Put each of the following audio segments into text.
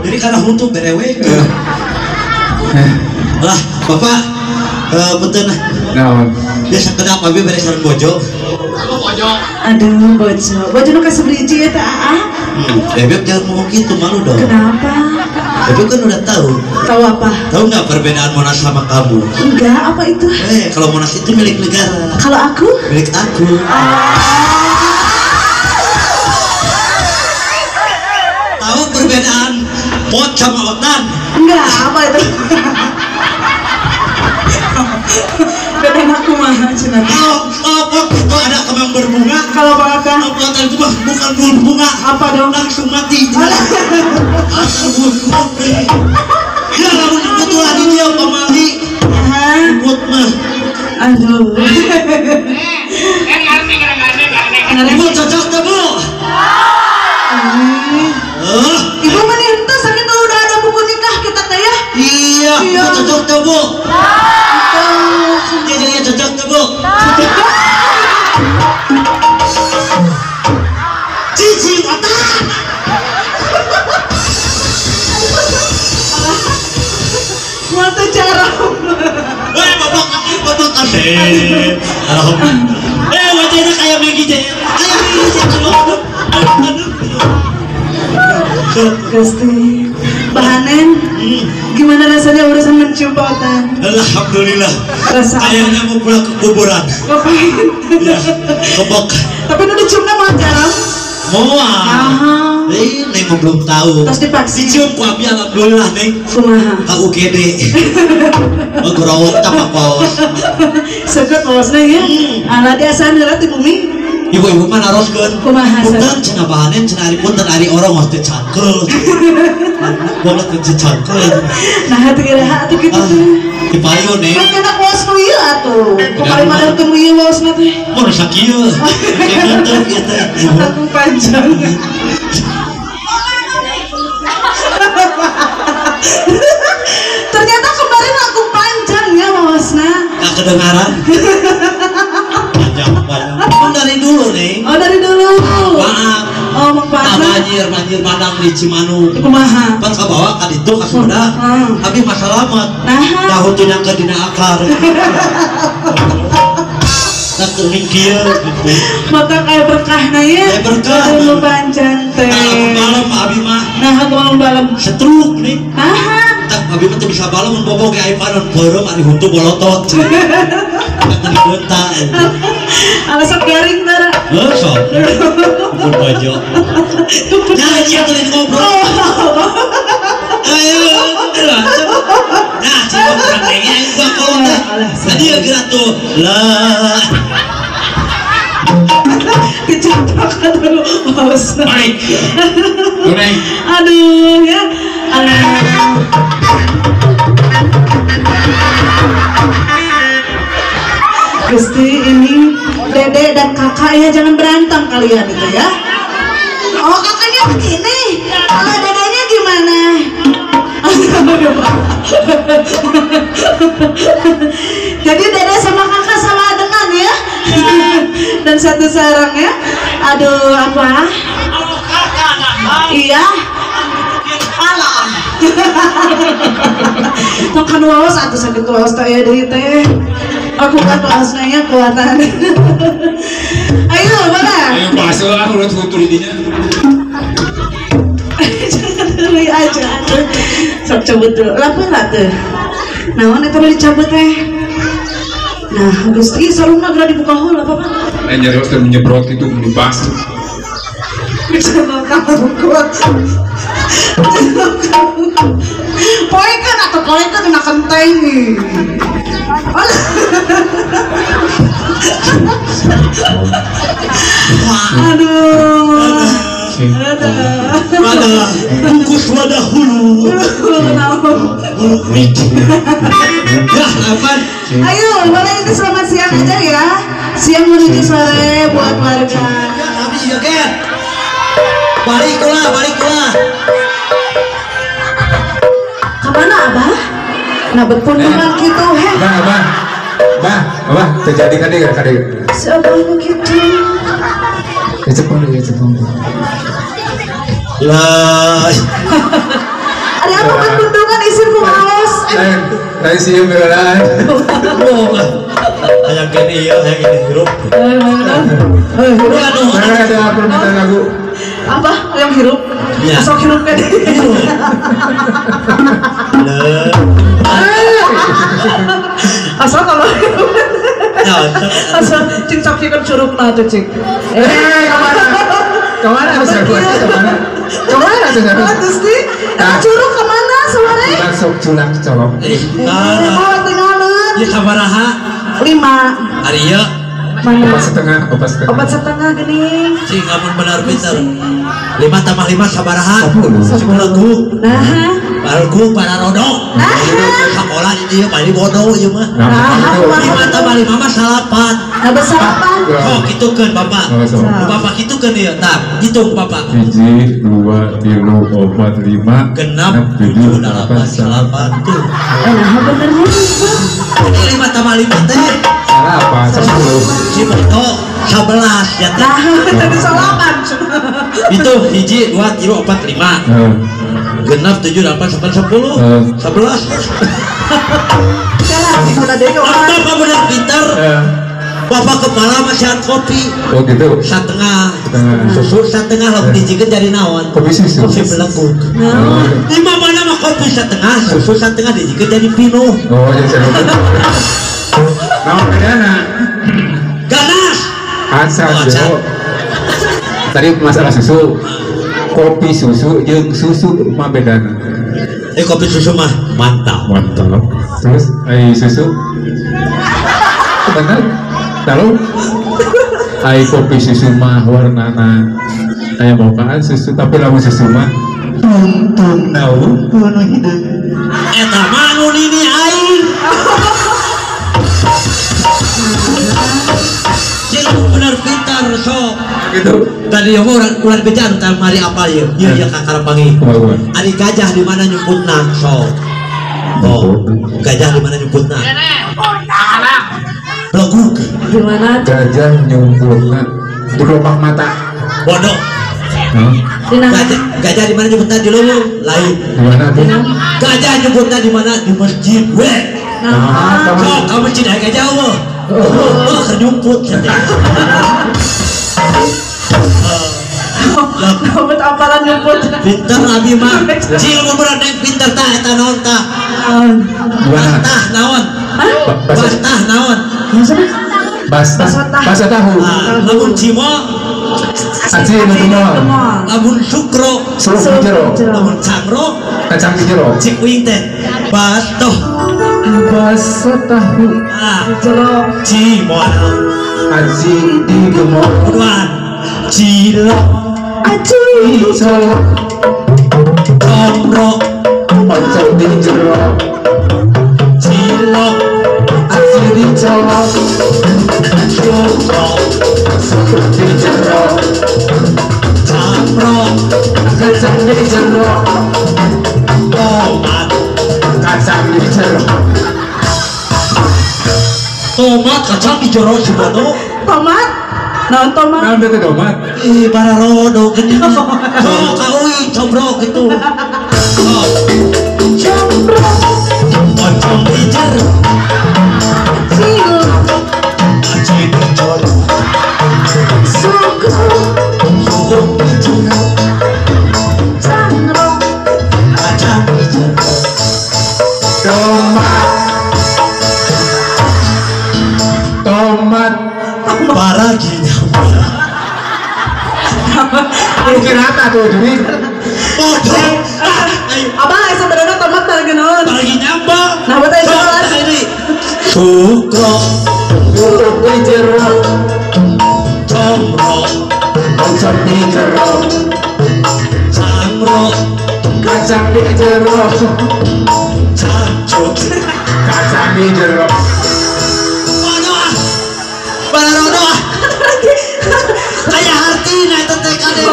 Jadi karena huntu berewek. Lah, bapak, punten. Naon? Biasa kedap abi beres sareng bojo. Aduh, bojo. Bojo nu kasebriji eta aa. Bebek jangan ngomong gitu, malu dong. Kenapa? Bebek kan udah tahu. Tahu apa? Tahu nggak perbedaan Monas sama kamu? Enggak, apa itu? Kalau Monas itu milik negara. Kalau aku? Milik aku. Tahu perbedaan pot sama otan? Enggak, apa itu? Bedaan aku mah cina. Kalau pot itu ada kembang berbunga. Kalau otan? Kalau itu mah bukan berbunga. Apa dong? Langsung mati. Ya lamun kebetulan ini dia pamali. Pot mah. Aduh. Ibu cocok tuh bu? Ibu mah ente sakit udah ada buku nikah kita teh ya? Iya, ibu cocok tuh bu. Iya, cocok tuh bu. Cici otak. Mata cara. Bapak, bapak kasih. Alhamdulillah. Wajahnya kayak Maggie J. Kayak Maggie J. Aduh, aduh. Gusti, Bahanen, gimana rasanya urusan mencium Pak Otan? Alhamdulillah. Rasa kayaknya mau pulang ke kuburan. Ngapain? Ya, kebok. Tapi udah diciumnya mau jalan? Mau. Neng belum tahu. Terus divaksin. Dicium ku abi alhamdulillah neng. Kumaha? Ka UGD. Oh gerawat apa kos? Seukeut bosna ya. Ala diasan heula ti bumi. Ibu-ibu mah naroskeun. Kumaha? Punten cenah bahanen cenah ari punten ari orang mah teu cangkeul. Goblok teu cangkeul. Nah, teu iraha atuh kitu teh. Di payun nih. Kan kana waos nu ieu atuh. Kok paling teu ieu waosna teh. Mun sakieu. Kieu teh ieu teh. Aku panjang. Ternyata kemarin aku panjang ya waosna. Gak kedengaran. Panjang. Oh, dari dulu nih. Oh, dari dulu. Maaf. Oh, Mang Nah, banjir padang di Cimanuk. Kumaha? Pan kabawa ka ditu ka Sumedang. Abi mah salamet. Nah, tahu teu nyangka dina akar. Nah, keuning kieu gitu. Mata kayak berkahna ya. Kayak berkah. Dulu panjang teh. Nah, malam abi mah. Nah, aku malam-malam. Setruk nih. Nah. Abi mah teu bisa balem mun bobo ge aya panon beureum ari huntu bolotot. Kata dibentak. Alasan garing tara. Heuh sok. Pun bajo. Nah, ieu teh ngobrol. Ayo, nah, cing ngobrol teh aing gua kolot teh. Tadi ya geura tuh. Lah. Dicaplok dulu. Baik. Aduh ya. Gusti ini Dede dan kakak ya jangan berantem kalian itu ya. Oh kakaknya begini, kalau dedenya gimana? Jadi Dede sama kakak sama dengan ya. Dan satu sarang ya. Aduh apa? Iya. Alah. Tong kan waos atuh sakit waos teh ya deui teh. Aku kan waosna kuatan. Ayo mana? Ayo bahasa lah urut hutur dinya. Jangan dulu aja atuh. Sok cabut dulu. Lapar lah tuh. Naon eta mah dicabut teh? Nah, Gusti sarungna geura dibuka heula apa Pak? Lain jari teh menyebrot itu dibas. Poekeun atuh poekeun dina kenteng. Aduh. Wadah, bungkus wadah hulu. Hulu micin. Ya, apaan? Ayo, boleh ini selamat siang aja ya. Siang menuju sore buat warga. Ya, habis ya, Ken. Balik lah, balik lah. Kemana abah? Nah, berpundungan gitu, heh. Abah, abah, abah, abah, terjadi kan dia, kan dia. Si abah nu gitu. Kecepong deh, kecepong. Lah. Ada apa berpundungan isin ku maos? Lain sih beneran. Hayang kene ieu, hayang kene hirup. Aduh, ada permintaan lagu. Apa? Yang hirup? Ya. Sok hirup kan? Asal kalau hirup. Asal cing cok kan curug nah tuh cing. Kemana? Kemana tuh kemana? Kemana tuh? Gusti, curug kemana sore? Masuk culak colok. Oh, tinggalin. Ya sabaraha? 5. Ari ieu. Mana? 4,5, 4,5. 4,5 gini. Cing amun benar pintar. 5 tambah 5 sabaraha? 10. 10. Nah. Bargu para rodok. Nah. Sekolah di dieu bari bodoh ieu mah. Nah, 5 tambah 5 mah 8. Nah, besarapan. Oh, kitukeun Bapak. Bapak kitukeun ieu tah. Hitung Bapak. 1 2 3 4 5 6 7 8 9 tuh. Nah, benernya. 5 tambah 5 teh. Apa? 10. Si Boto 11 ya teh. Nah, tadi 8. Itu 1 2 3 4 5. Genap 7 8 9 10 11. Apa benar pintar? Bapak kepala masihan kopi. Oh gitu. Setengah. Susu setengah lamun dijikeun jadi naon? Kopi susu. Kopi belengkuk. Di mana mah kopi setengah, susu setengah dijikeun jadi pinuh. Oh, jadi setengah. Naon bedana? Ganas. Asal jauh. Tadi masalah susu. Kopi susu jeung susu mah bedana. Kopi susu mah mantap. Mantap. Terus susu. Benar. Lalu Ai kopi susu mah warnana aya mokaan susu tapi lamun susu mah tungtung naung kuno hideung. Eta mah nu nini aing. Cil bener pintar sok. Gitu. Tadi yang urang bejan tah mari apal ieu. Ieu ieu kakara panggih. Ari gajah di mana nyumputna sok. Oh, gajah di mana nyumputna? Belaguk. Di mana? Gajah nyumputna di kelopak mata. Bodoh. Gajah di mana nyumputna di leuweung? Lain. Di mana tuh? Gajah nyumputna di mana? Di masjid we. Nah, sok ka masjid aya gajah eueuh. Oh, keur nyumput cenah. Nyumput apalan nyumput. Pinter abi mah. Cil mun bener pinter tah eta naon tah? Bastah naon? Bastah naon? Bastah. Bastah tahu. Lamun cimo aci nu gemol. Lamun sukro suruh jero. Lamun cangro kacang jero. Cik uing teh bastoh. Bastah tahu. Jero. Cimo aci di gemol. Buruan. Cilok aci colok comro oncom di jero. Cilok aci dicolok sukro suruh di jero. Camro kacang di jero. Tomat kacang di jero. Tomat kacang di jero si bodoh. Tomat? Naon tomat? Naon itu tomat? Ih, para rodo gede. Sok ka euy cobrok gitu. Sok. Cobrok. Oncom di jero. Cilok. Aci dicolok. Sukro. Suruh di jero. Cangro. Kacang di jero. Tomat. Tomat. Paragi nyampe. Mungkin rata tuh jadi. Bodoh. Abah sebenarnya tomat paragi naon? Paragi nyampe. Nah, betul itu. Sukro. Suruh di jero. Comro. Oncom di jero. Cangro. Kacang di jero. Cangcut. Kacang di jero. Balarodo ah. Kayak hartina eta teh kade.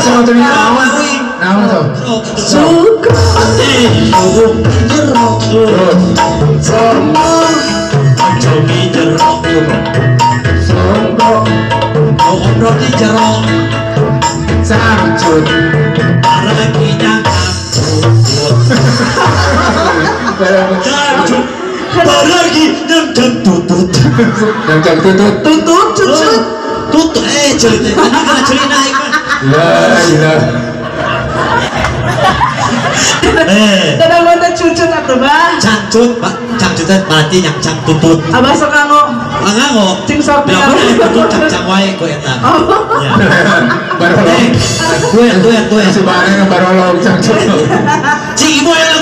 Sama tuh naon? Naon tuh? Sukro. Suruh di jero. Comro. Oncom di jero. Sukro. Comro di jero. Cangcut. Paragi nyangkut. Cangcut. Paragi nyangkut tutut. Nyangkut tutut. Tutut cucut. Tutut cerita. Tadi kan cerita naik. Ya, ya. Kadang mana cucut atau bah? Cangcut, pak. Cangcut berarti yang cang tutut. Abah sok nganggo. Nganggo. Cing sok. Bila pun tutut cang wae ku eta. Ya. Barolong. Tuh, tuh, tuh. Sebarang barolong cangcut. Cing ibu ya.